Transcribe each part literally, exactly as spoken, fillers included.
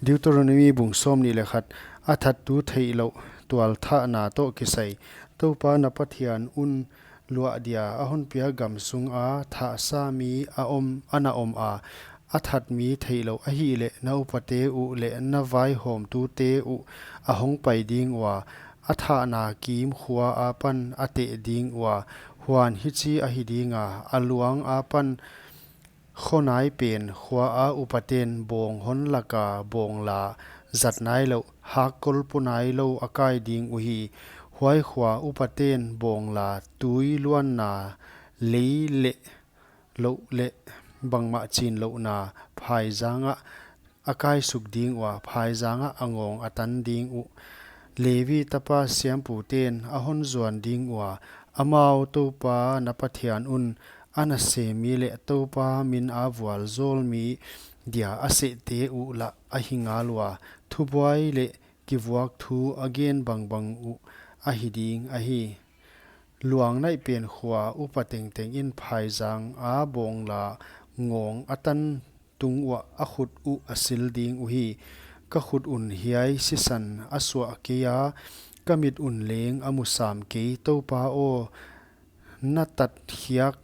Deuteronomi bung sawmnih leh khat. A thattu theihlouh tualthahna toh kisai. Toupa na Pathian un luah dia a honpiak gam sunga thahsa mi a om, a na om a, a that mi theihlouh ahihleh na upate uh leh na vaihawmtute uh a hongpai ding ua, a thahna kim khua apan a teh ding ua, huan hichi ahi dinga, a luang apan khonai pen khua a upaten bawng hon laka bawngla zat nailouh, hakkol pu nailou a kai ding uhi. Huai khua upaten bawngla tui luanna lei leh louh leh bangmah chinlouhna phaizangah a kaisuk ding ua, phaizangah a ngawng a tan ding uh. Levi tapa siamputen a honzuan ding ua, amau Toupa na Pathian un a nasem mi leh Toupa min a vualzawl mi dia a sehte uh lah ahi ngal ua, thubuai leh kivuak thu a gen bangbang uh ahi ding ahi. Luang naih pen khua upa tengteng in phaizang a bawngla ngawng a tan tung uah a khut uh a sil ding uhi. Ka khut un hiai sisan a suah keia, ka mit un leng a mu sam kei. Toupa aw, na tatkhiak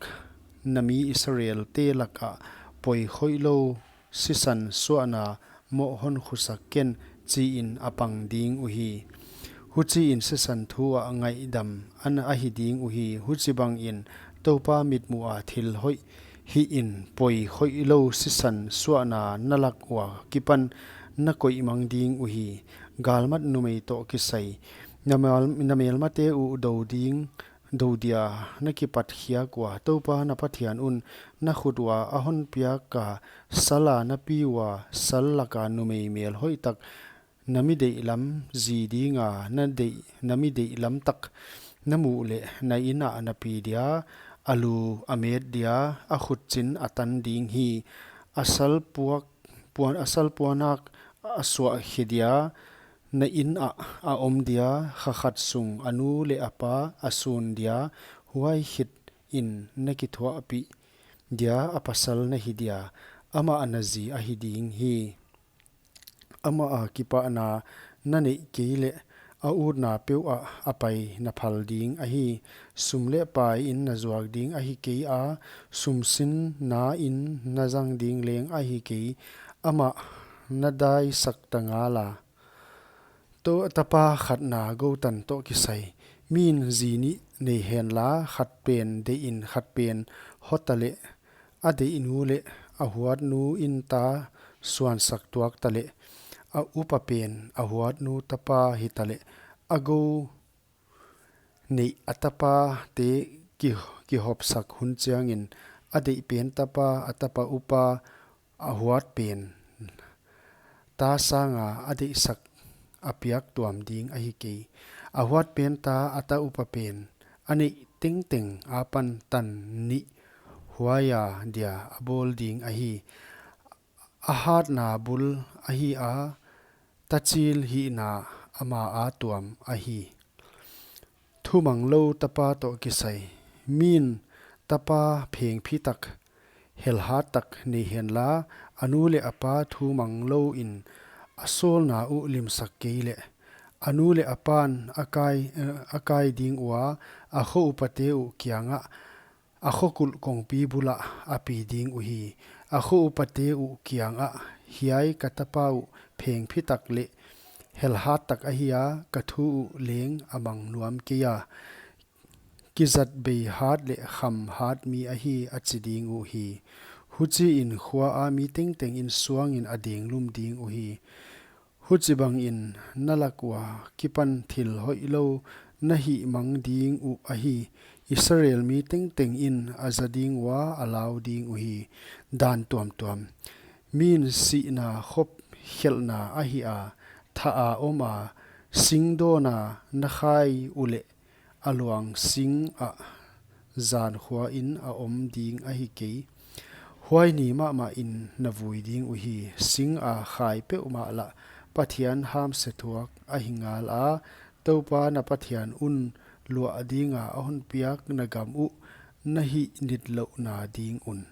na mi Israelte lakah poi khoihlou sisan suahna moh hon khusak ken, chiin a pang ding uhi. Huchiin sisan thu ah ngaihdam ana ahi ding uhi. Huchibangin Toupa mitmuh a thil hoih hihin poi khoihlou sisan suahna na lak ua kipan na koihmang ding uhi. Galmat numei toh kisai. Na mel-, na melmate uh dou ding, dou dia na kipatkhiak ua, Toupa na Pathian un na khut ua a honpiaka sala na pi ua sal laka numei mel hoihtak na mi deihlam zi dinga na deih, na mi deihlam tak na muh leh na in ah na pi dia, a lu a met dia, a khutchin a tan ding hi. A salpuak, puan, a salpuanak a suah khe dia, na in ah a om dia, kha khat sung a nu leh a pa a sun dia, huai khit in na kithuahpih dia a pasal na hi dia, amah na zi ahi ding hi. Amah a kipahna na neih kei leh a utna peuh ah a pai na phal ding ahi. Sum leh pai in na zuak ding ahi kei a, sumsinna in na zang ding leng ahi kei. Amah na daisak ta ngala. Tou tapa khatna goutan toh kisai. Min zi nih nei henla, khat pen deihin khat pen hota leh, a deihnu leh a huatnu in ta suansak tuak ta leh, a upa pen a huatnu tapa hita leh, a gou neih a tapate ki, kihopsak hun chiangin, a deih pen tapa, a tapa upa, a huat pen ta sanga a deihsak a piak tuam ding ahi kei. A huat pen ta, a ta upa pen a neih tengteng apan tan nih huaia dia a bawl ding ahi. A hatna bul ahi a, tachil hihna ama a tuam ahi. Thumanglou tapa toh kisai. Min tapa phengphi tak, helhat tak nei henla, a nu leh a pa thumanglou in a sawlna uh limsak kei leh, a nu leh a pan a kai, eh, a kai ding ua, a kho upate uh kiangah, a kho kulh kongpi bulah a pi ding uhi. A kho upate uh kiangah, hiai ka tapa uh phengphi tak leh helhat tak ahi a, ka thu uh leng a mang nuam kei a, kizat bei hat leh kham hat mi ahi, a chi ding uhi. Huchiin khua a mi tengteng in suangin a denglum ding uhi. Huchibangin na lak ua kipan thil hoihlou na hihmang ding uh ahi. Israel mi tengteng in a za ding ua a lau ding uhi. Dan tuamtuam. Min sihna khop khelhna ahi a, thah a om a, singdawn a na khai uleh, a luang sing ah zan khua in a om ding ahi kei. Huai ni mahmah in na vui ding uhi. Sing a khai peuhmah lah Pathian hamse thuak ahi ngal a, Toupa na Pathian un luah dinga a honpiak na gam uh na hih nitlouhna ding un.